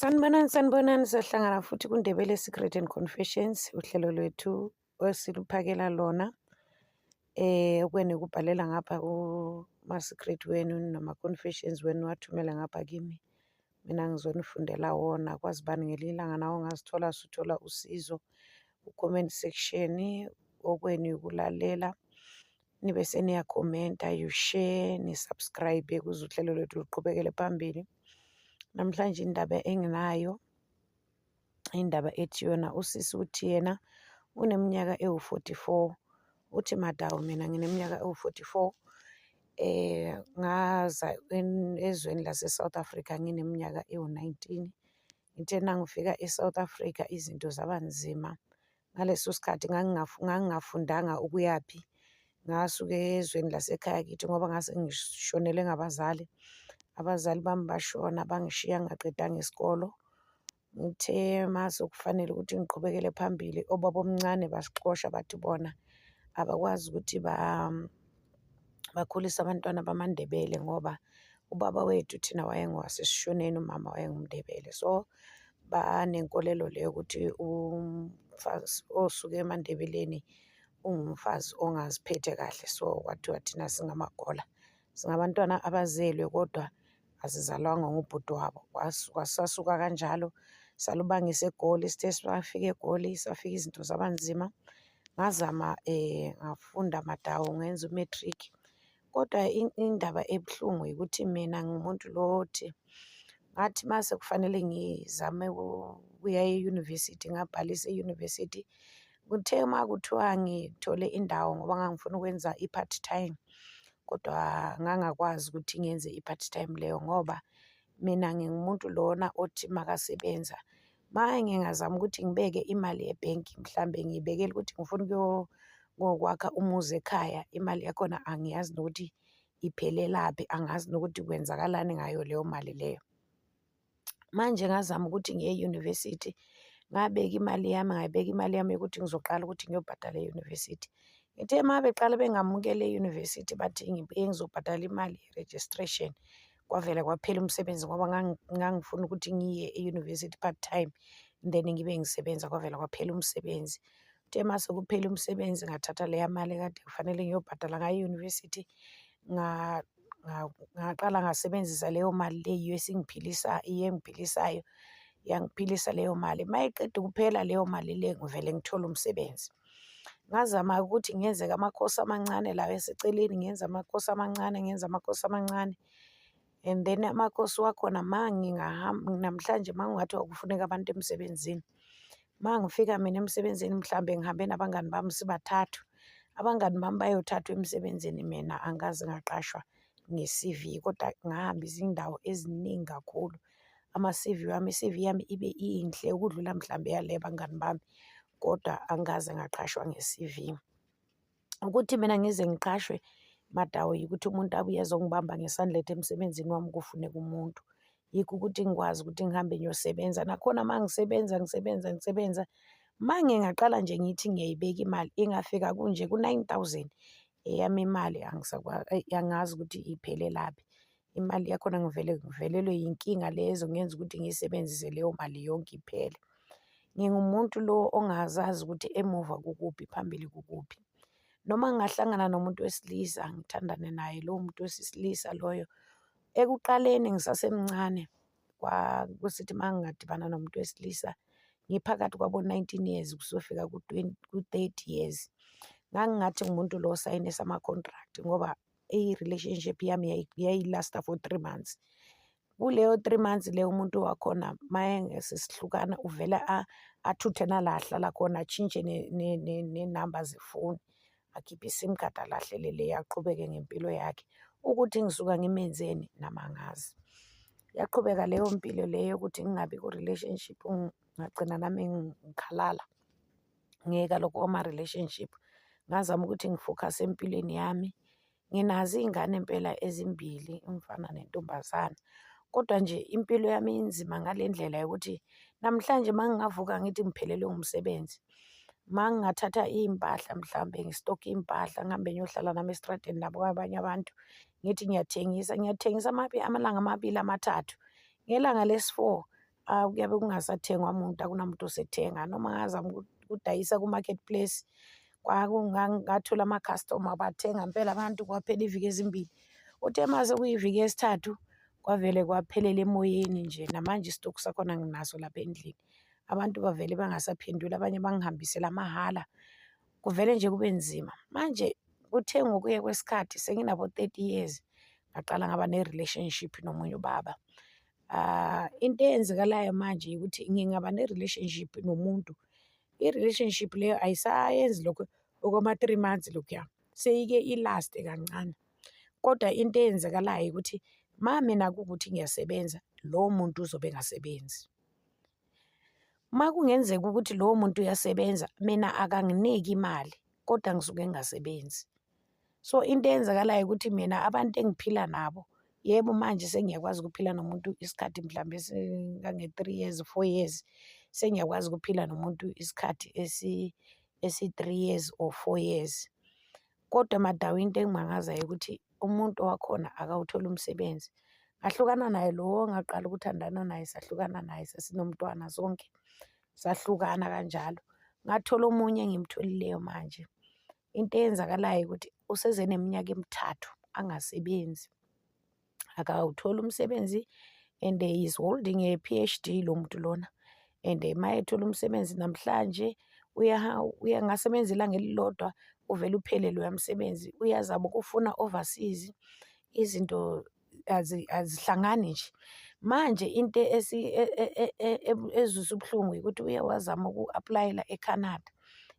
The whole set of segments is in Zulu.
Sanibonani, sanibonani, sahlangana futhi kuNdebele Secret and Confessions, uhlelo lwethu esiluphakela lona. Okwenu ukubhalela ngapha kuma-secret wenu nama-confessions wenu niwathumele ngapha kimi. Mina ngizonifundela wona, kwazi bani ngelinye ilanga nawe ungazithola usuthola usizo ku-comment section. Okwenu ukulalela, nibe seniyakhomenta, you share, ni-subscribe ukuze uhlelo lwethu luqhubekele phambili. Namhlanje indaba enginayo, indaba ethi yona usisi uthi yena uneminyaka ewu-44. Uthi, "Madawu, mina ngineminyaka ewu-44. Ngaza ezweni lase-South Africa ngineminyaka ewu-19. Ngithe nangifika e-South Africa izinto zaba nzima. Ngaleso sikhathi ngangingafundanga ukuyaphi. Ngasuka ezweni lasekhaya kithi ngoba ngase ngishonelwe ngabazali. Abazali bami bashona bangishiya ngingaqedanga isikolo. Ngithe mase kufanele ukuthi ngiqhubekele phambili, obabomncane basixosha, bathi bona abakwazi ukuthi bakhulise abantwana bamaNdebele ngoba ubaba wethu thina wayengowasesiShoneni, umama wayenguMndebele. So banenkolelo leyo ukuthi umfazi osuke emaNdebeleni ungumfazi ongaziphethe kahle. So kwathiwa thina singamagola, singabantwana abazelwe kodwa asizalwanga ngubhuti wabo." Sasuka kanjalo salubangisa eGoli. Sithe sifika eGoli safika izinto zaba nzima. Ngazama ngafunda, Madawu, ngenza u-matric. Kodwa indaba ebuhlungu ukuthi mina ngingumuntu lo othi ngathi mase kufanele ngizame ukuya e-university, ngabhalisa e-university. Kuthe uma kuthiwa ngithole indawo, ngoba ngangifuna ukwenza i-part time, kodwa ngangakwazi ukuthi ngenze i-part time leyo ngoba mina ngingumuntu lona othi makasebenza, ma ngingazama ukuthi ngibeke imali ebhenki, mhlambe ngiyibekele ukuthi ngifuna ukuyokwakha umuzi ekhaya, imali yakhona angiyazi nokuthi iphelelaphi, angazi nokuthi kwenzakalani ngayo leyo mali leyo. Manje ngazama ukuthi ngiye e-university, ngabeka imali yami, ngayibeka imali yami yokuthi ngizoqala ukuthi ngiyobhadala e-university. Ngithe uma beqala bengamukela e-university, bathi ngibuye ngizobhadala imali ye-registration. Kwavele kwaphela umsebenzi ngoba ngangifuna ukuthi ngiye e-university part time, then ngibe ngisebenza. Kwavele kwaphela umsebenzi. Kuthe mase kuphela umsebenzi, ngathatha leya mali ekade kufanele ngiyobhadala ngayo e-university, ngaqala ngasebenzisa leyo mali le, yiyo esingiphilisa, iyo engiphilisayo, yangiphilisa leyo mali. Uma iqeda ukuphela leyo mali le, ngivele ngithole umsebenzi. Ngazama ukuthi ngenze-ke amakhosi amancane la eseceleni, ngenze amakhosi amancane, ngenze amakhosi amancane, and then amakhosi wakhona, ma ngingahamba namhlanje, uma kungathiwa kufuneka abantu emsebenzini, uma ngifika mina emsebenzini, mhlambe ngihambe nabangani bami sibathathu, abangani bami bayothathwa emsebenzini, mina angikaze ngaqashwa nge-CV. Kodwa ngahamba izindawo eziningi kakhulu. Ama-CV wami, i-CV yami ibe inhle ukudlula mhlambe yale bangani bami, kodwa angikaze ngaqashwa nge-CV. Ukuthi mina ngize ngiqashwe, Madawu, ukuthi umuntu abuye azongibamba ngesandla ethi emsebenzini wami kufuneka umuntu. Yikho ukuthi ngikwazi ukuthi ngihambe ngiyosebenza. Nakhona uma ngisebenza, ngisebenza, ngisebenza, uma ngingaqala nje ngithi ngiyayibeka imali, ingafika kunje ku-9,000 eyami imali, angazi ukuthi iphelelaphi. Imali yakhona ngivele ngivelelwe yinkinga le ezongenza ukuthi ngiyisebenzise leyo mali yonke iphele. Ngingumuntu lo ongazazi ukuthi emuva kukuphi, phambili kukuphi. Noma ngingahlangana nomuntu wesilisa ngithandane naye, lowo muntu wesilisa loyo, ekuqaleni ngisasemncane, kusithi uma ngingadibana nomuntu wesilisa ngiphakathi kwabo-19 years kusofika ku-30 years, ngangingathi ngumuntu lo osayinisa ama-contract ngoba i-relationship yami yayilasta for 3 months. Kuleyo 3 months leyo, umuntu wakhona uma sesihlukana uvele athuthe nala ahlala khona, atshintshe nenamba zefoni, akhiphe i-SIM card, alahlele le, aqhubeke ngempilo yakhe. Ukuthi ngisuka ngimenzeni nami angazi. Yaqhubeka leyo mpilo leyo yokuthi ngingabi ku-relationship, ngagcina nami ngikhalala, ngiyeka lokho kwama-relationship. Ngazama ukuthi ngi-focus-e empilweni yami. Nginazo iy'ngane impela ezimbili, umfana nentombazane, kodwa nje impilo yami inzima ngale ndlela yokuthi namhlanje uma ngingavuka ngithi ngiphelelwe umsebenzi, uma ngingathatha iy'mpahla, mhlambe ngi-stock-e iy'mpahla, ngihambe ngiyohlala nami estradeni nabo abanye abantu, ngithi ngiyathengisa, ngiyathengisa amalanga amabili, amathathu, ngelanga lesi-four Kuyabe kungasathengwa muntu, akunamuntu osethenga. Noma ngazama ukudayisa ku-marketplace, ngathola ama-customer, bathenga impela abantu, kwaphela iviki ezimbili. Kuthe uma sekuyiviki yesithathu, kwavele kwaphelela emoyeni nje. Namanje isitokhu sakhona nginaso lapha endlini. Abantu bavele bangasaphenduli, abanye bangihambisela mahhala, kuvele nje kube nzima. Manje kuthe ngokuya kwesikhathi senginabo-30 years, ngaqala ngaba ne-relationship nomunye ubaba. Into eyenzakalayo manje ukuthi ngingaba ne-relationship nomuntu, i-relationship leyo ayisayenzi lokhu okwama-3 months lokhuya, seyike i-last-e kancane. Kodwa into eyenzakalayo ukuthi ma mina kuwukuthi ngiyasebenza, lowo muntu uzobe engasebenzi. Uma kungenzeka ukuthi lowo muntu uyasebenza, mina akanginiki imali, kodwa ngisuke ngingasebenzi. So into eyenzakalayo ukuthi mina abantu engiphila nabo, yebo manje sengiyakwazi ukuphila nomuntu isikhathi mhlambe esingange-3 years, 4 years. Sengiyakwazi ukuphila nomuntu isikhathi esi-3 years or 4 years. Kodwa Madawu, into engimangazayo ukuthi umuntu wakhona akawutholi umsebenzi. Ngahlukana naye lo engaqala ukuthandana naye, sahlukana naye sesinomntwana sonke, sahlukana kanjalo. Ngathola omunye engimtholileyo manje. Into eyenzakalayo ukuthi useze neminyaka emithathu angasebenzi, akawutholi umsebenzi and he is holding a PhD lo muntu lona. And uma ethola umsebenzi namhlanje uyangasebenza ilanga elilodwa, uvele uphele loya msebenzi. Uyazama ukufuna overseas, izinto azihlangani nje. Manje into ezwisa ubuhlungu ukuthi uye wazama uku-apply-ela eCanada.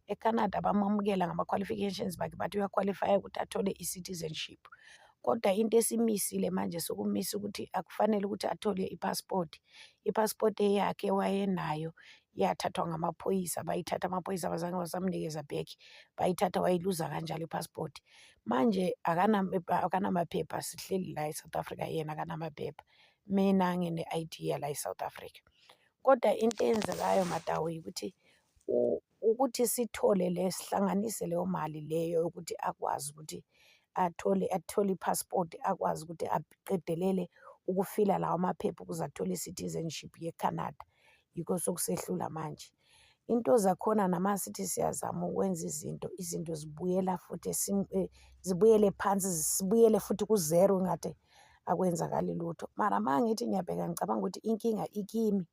ECanada bamamukela ngama-qualifications bakhe, bathi uya-qualify-a ukuthi athole i-citizenship. Kodwa into esimisile manje, sokumisa ukuthi akufanele ukuthi athole i-passport. I-passport eyakhe wayenayo yathathwa ngamaphoyisa, bayithatha amaphoyisa, abazange basamnikeza back, bayithatha, wayiluza kanjalo i-passport. Manje akanamaphepha, sihleli la e-South Africa, yena akanamaphepha, mina ngine-I_D yala e-South Africa. Kodwa into eyenzekayo Madawu ukuthi ukuthi sithole le, sihlanganise leyo mali leyo yokuthi akwazi ukuthi athole i-passport, akwazi ukuthi aqedelele ukufila lawo maphepha ukuze athole i-citizenship ye-Canada. Yikho sokusehlula manje. Into zakhona nama sithi siyazama ukwenza izinto, izinto zibuyela futhi zibuyele phansi, zibuyele futhi ku-zero, ngathi akwenzakali lutho. Mara uma ngithi ngiyabheka, ngicabanga ukuthi inkinga ikimi,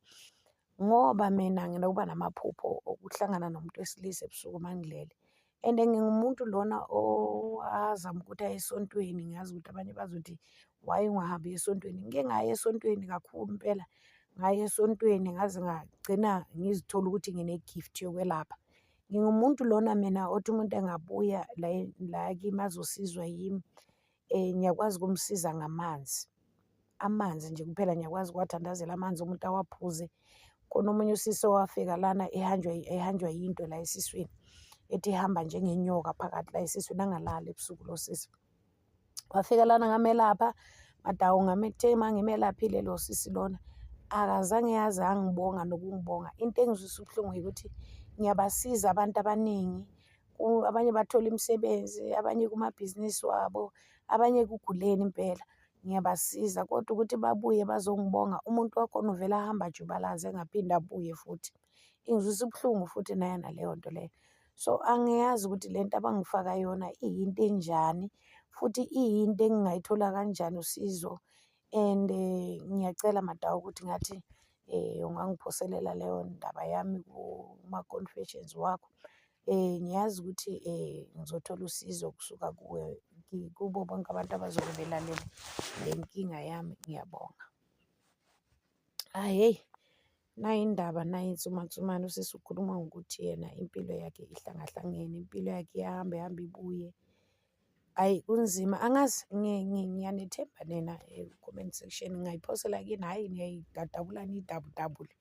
ngoba mina nginokuba namaphupho okuhlangana nomuntu wesilisa ebusuku uma ngilele. And ngingumuntu lona owazama ukuthi aye esontweni, ngiyazi ukuthi abanye bazothi why ungahambi esontweni. Ngike ngaya esontweni kakhulu impela, ngaya esontweni ngaze ngagcina ngizithola ukuthi ngine-gift yokwelapha. Ngingumuntu lona mina othi umuntu engabuya la, la kimi azosizwa yimi, ngiyakwazi ukumsiza ngamanzi. Amanzi nje kuphela ngiyakwazi ukuwathandazela amanzi, umuntu awaphuze. Khona omunye usisi owafika lana ehanjwa yinto la esiswini, ethi ihamba njengenyoka phakathi la esiswini, angalali ebusuku lo sisi. Wafika lana ngamelapha, Madawu, ngamethe uma ngimelaphile lo sisi lona, akazange yaze angibonga nokungibonga. Into engizwisa ubuhlungu ukuthi ngiyabasiza abantu abaningi, abanye bathola imisebenzi, abanye kumabhizinisi wabo, abanye ekuguleni impela, ngiyabasiza. Kodwa ukuthi babuye bazongibonga, umuntu wakhona uvele ahambe ajubalaze engaphinde abuye futhi. Ingizwisa ubuhlungu futhi nayo naleyo nto leyo. So angiyazi ukuthi le nto abangifaka yona iyinto enjani, futhi iyinto engingayithola kanjani usizo. And ngiyacela Madawu ukuthi ngathi ungangiphoselela leyo ndaba yami kuma-confessions wakho. Ngiyazi ukuthi ngizothola usizo kusuka kuwe, kubo bonke abantu abazobe belalele le nkinga yami. Ngiyabonga. Hhayi hheyi, nayi indaba nayi insumansumane, usisi ukhuluma ngokuthi yena impilo yakhe ihlangahlangene, impilo yakhe iyahamba ihambe ibuye. Hhayi kunzima, angazi, ngiyanethemba nina ku-comment section, ngingayiphosela kini, hhayi niyayidabula niyidabudabule.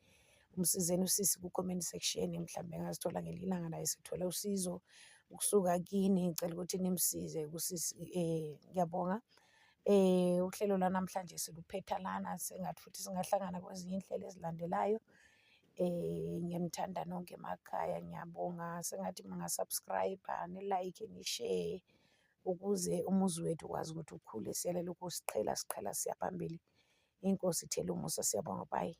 Umsizeni usisi ku-comment section, mhlawumbe engazithola ngelinye ilanga naye esethola usizo ukusuka kini. Ngicela ukuthi nimsize kusisi, ngiyabonga. Uhlelo lwanamhlanje siluphetha lana, sengathi futhi singahlangana kwezinye iy'nhlelo ezilandelayo. Ngiyanithanda nonke emakhaya, ngiyabonga. Sengathi ninga-subscribe-a, ni-like, ni-share ukuze umuzi wethu ukwazi ukuthi ukhule. Siyalelokhu siqhela siqhela siya phambili. Inkosi ithele umusa. Siyabonga, bye.